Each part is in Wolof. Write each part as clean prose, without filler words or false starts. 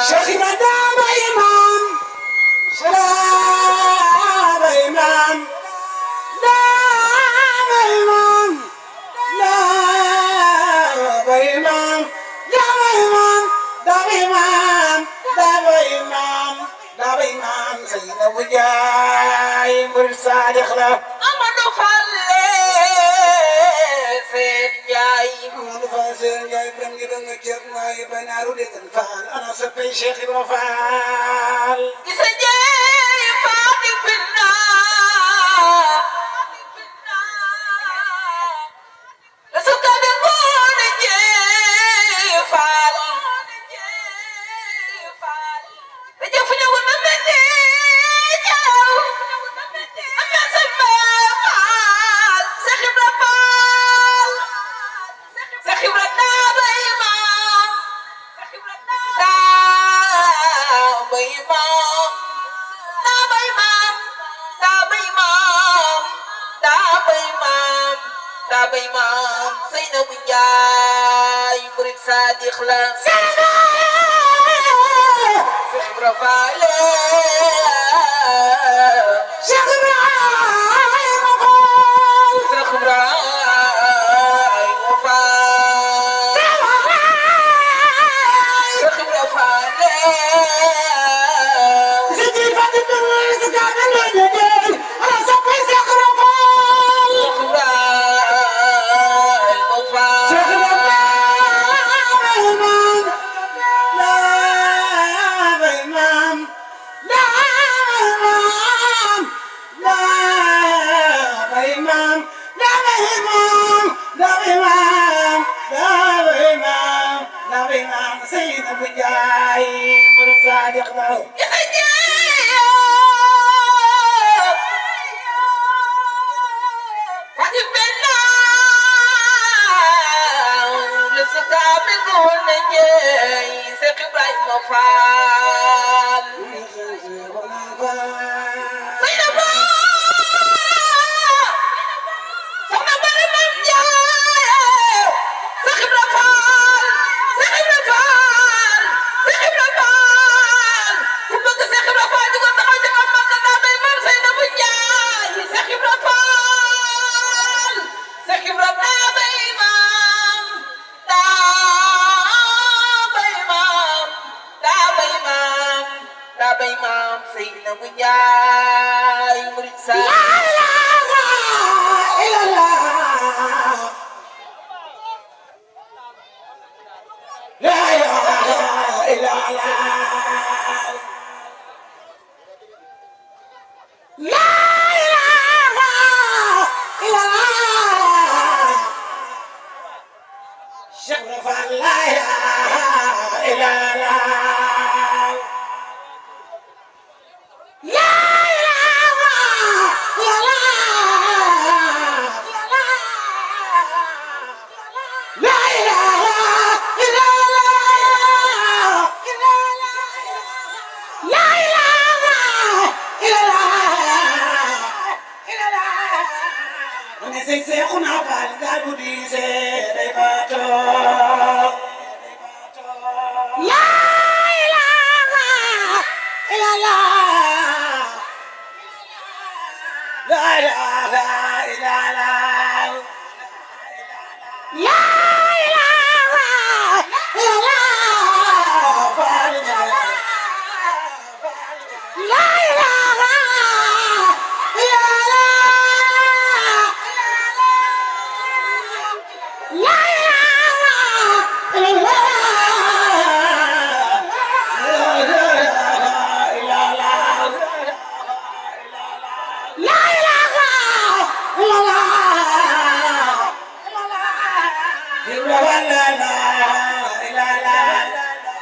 شيخنا دام إمام شراب إمام دام إمام دام إمام دام إمام دام إمام دام إمام دام إمام سيدنا وجاي مرسال يخلف أمد فلي سيد جاي أمد فاسر جاي برم جبن كيرنا يبن أرودي تنفال أنا سبي شيخ إبرافال يسجي فاتي بالنار لسوك بيكون جيفال رجفني ونمني جو أما سمال سخب رفال سخب رتاب إمام داب إمام داب إمام داب إمام داب إمام داب إمام سيدنا وجاي مريد صادق لا سخب رفالي شيخ إبراهيم سخب رفالي وفال سخب رفالي سيدي فاتن سكان الليل أنا سبي شيخ إبرافال سخب رفالي وفال شيخ إمام لا إمام لا إمام لا إمام لا إمام لا إمام لا إمام لا إمام سيد أبو جاي مرد صادق له سيدنا وجاي مريد لا إله إلا الله لا إله إلا الله لا إله إلا الله شرف لا إله إلا الله لا إله إلا الله لا إله إلا الله لا إله إلا الله أنا سيكون عفان قالوا لي سيدي لا إله إلا الله لا إله إلا الله لا إله إلا الله لا إله إلا الله لا إله إلا الله لا إله إلا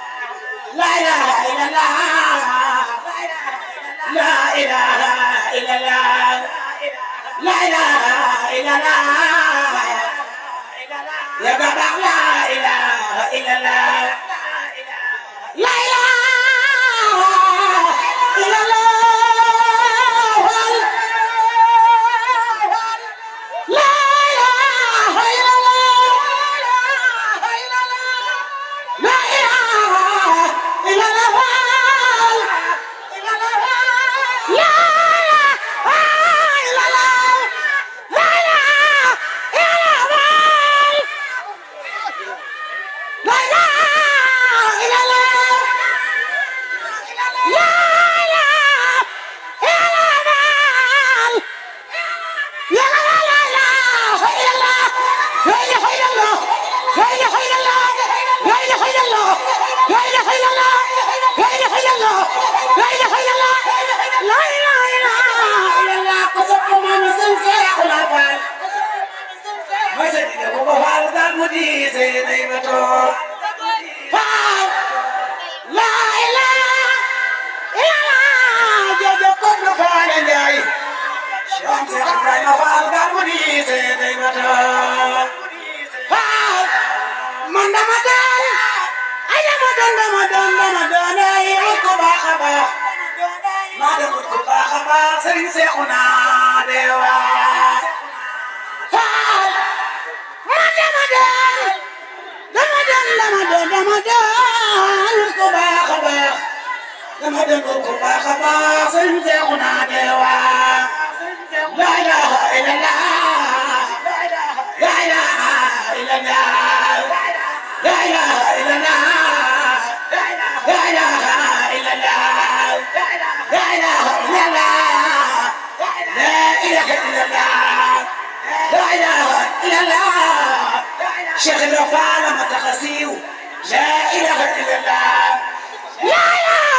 الله لا إله إلا الله لا إله إلا الله لا إله إلا الله يا بابا لا إله إلا الله لا إله إلا الله لا إله إلا الله لا إله إلا di sey bato faaw la ilaha illallah jojo ko no faale njaay Cheikh Cheikh Ibrahima Fall garbu di sey bato faaw man dama doon ay dama doon ay ko baax a baax maa dem ko baax a baax Serigne Cheikhouna Dewa Fall man dama doon ko baax a baax dama dem ko baax a baax Serigne Cheikhouna Dewa la ilaha illallah la ilaha illallah la ilaha illallah la ilaha illallah la ilaha illallah la ilaha illallah la ilaha illallah Cheikh Ibra Fall ma taxasiw la ilaha illallah la ilaha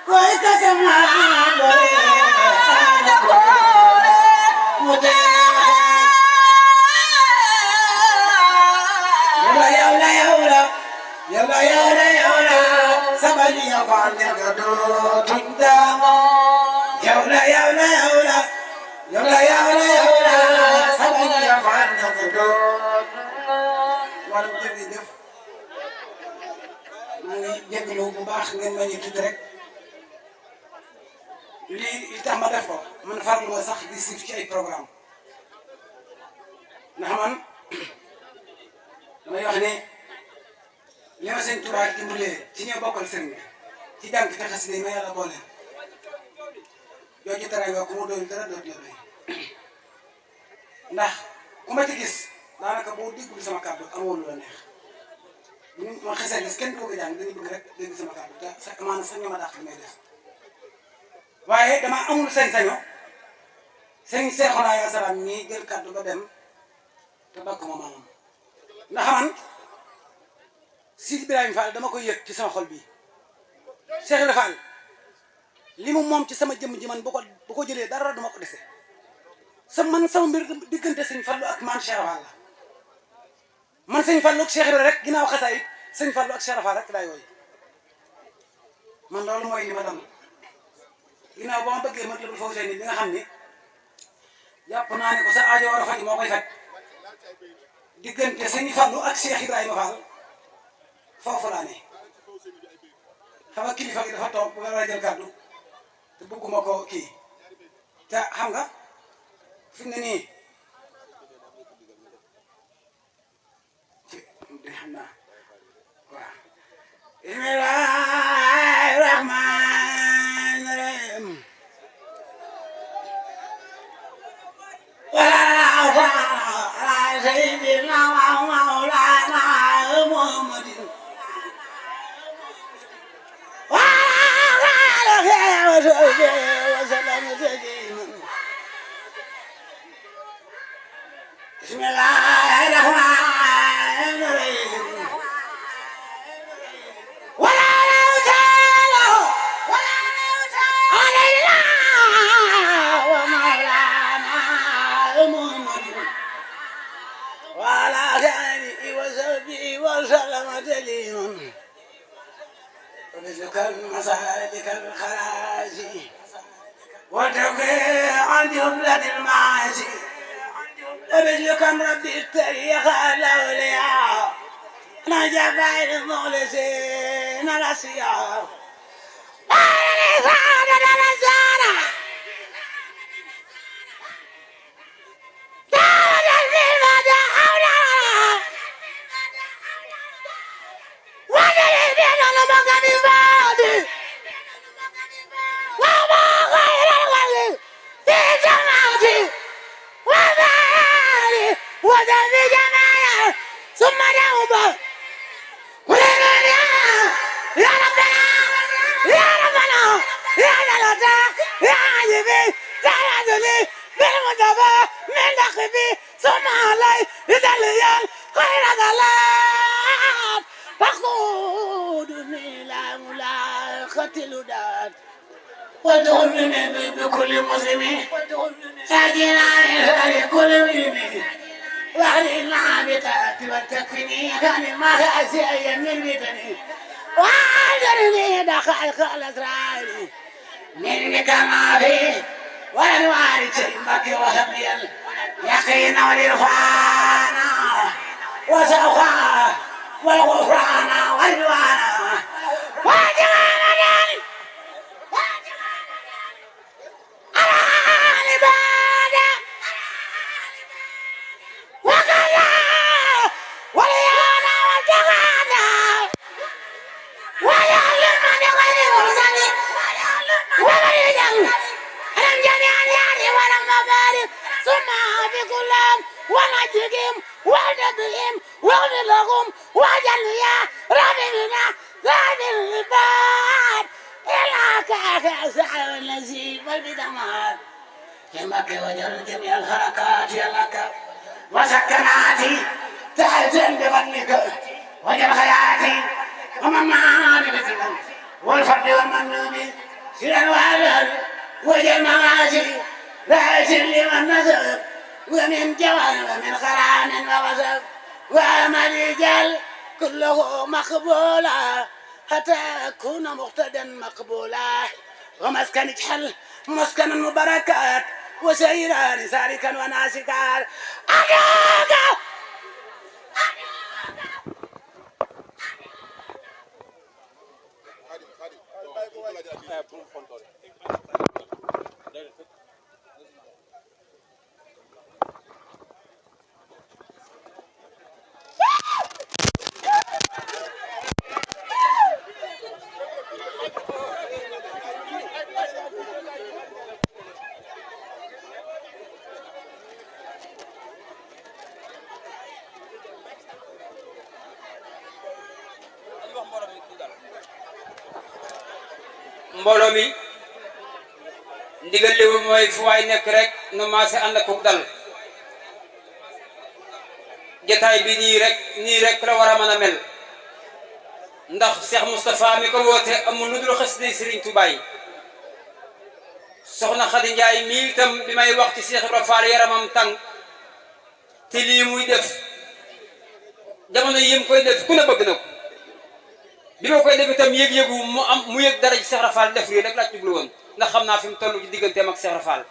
koy kasama dore ana ko mute yawla sabali ya fande gado tindamo yawla sabali ya fande gado wala jërëjëf maa ngi jégalu bu baax ngeen ma ñu tudd rek lii tax ma def ko man farlu ma sax di siif ci ay programme ndax man damay wax ne li ma sëñ Tuubaa dimbalee ci ñoo bokkal sëriñ bi ci jàng te xasida yi ma yàlla boole jooju teraanga ku mu doon dara dootu la doy ndax ku ma ci gis daanaka boo déggul sama kàddu amoo lu la neex bu ma xasee gis kenn du ko jàng dañuy bëgg rek dégg sama kàddu te sax amaana sax ñoo ma dàq li may def waaye dama amul sañ-saño sëñ Seexuna ya salaam ñii jël kàddu ba dem te bakk ma maamam ndax man Sidi Ibrahima Fall dama koy yëg ci sama xol bii Cheikh Ibrahima Fall li mu moom ci sama jëmm ji man bu ko jëlee dara duma ko dese sama mbir diggante sëñ Fallu ak man Cheikh Fall la man sëñ Fallu ak Cheikh Ibrahima rek ginnaaw xasaay sëñ Fallu ak Cheikh Fall rek laay wooy man loolu mooy li ma dam ginnaaw ba ma bëggee mat la bu fawsee ni bi nga xam ni jàpp naa ne ko sa aajo war a faj moo koy faj diggante sëñ Fallu ak Cheikh Ibrahima Fall foofu laa ne xam nga kilifa gi dafa toog bu nga war a jël kàddu te bëgguma ko kii te xam nga fi mu ne nii xam naa waaw bismillahi rahmani rahim wala sayyidina maulana muhammadin بسم الله الرحمن الرحيم ولا نوتاله علينا ومولانا محمد وعلى آله وصحبه وسلم تسليما وبذكر مسالك الخلاص وتوفيق عن جملة المعاصي وبذلك ربي التاريخ الأولياء نجفع المخلصين الأصياء أنا سعادة الأسارة دعوة المدى حولها وجري بين المكان بادي وما خير الخلق في جماعتي وبالي وذنب جماعه ثم نوبه ولنا يا ربنا يا ربنا يا جلتا يا عجبي تعالى بالمدبا من دخبي ثم علي لدليل خير ظلام فخذني الى ملاقة الوداد وادخلني بكل مسلم ساجنا لكل مسلم واهلنا بطاعتك وتكفني كان ما اسيء من بدني واجرني دقائق الاسرار منك ما فيه والانوار تيمك وهبي اليقين والعرفان وسوفا والغفران والرضوان واجعلنا ونجدهم ونبيهم واغفر لهم واجعل يا ربي بنا ذات العباد إلى كأسع النزيف والبدمات كمك وجل جميع الحركات لك وسكناتي تأذن بظنك وجل حياتي ومماتي بذنك والفرد والممنون سيرا وعلل وجه المعاشي رأس لمن نسب ومن جوان ومن خرام ووسب وعمل رجال كله مقبولا حتى أكون مقتدا مقبولا ومسكن اجحل مسكن المباركات وسيران سالكا وناسكا أجاك mbooloo mi ndigal li mooy fu waay nekk rek nu maase ànd ak dal jotaay bi nii rek la war a mën a mel ndax Cheikh Moustapha mi ko woote amul lu dul xasida Serigne Touba yi soxna Khady Ndiaye mii itam bi may wax ci Cheikh Ibra Fall yaramam tàng te lii muy def jamono yim koy def ku ne bëgg na ko bi ma koy def itam yëg-yëgu mu yëg dara ci Cheikh Ibra Fall def lii rek laa jublu woon ndax xam naa fi mu toll ci digganteem ak Cheikh Ibra Fall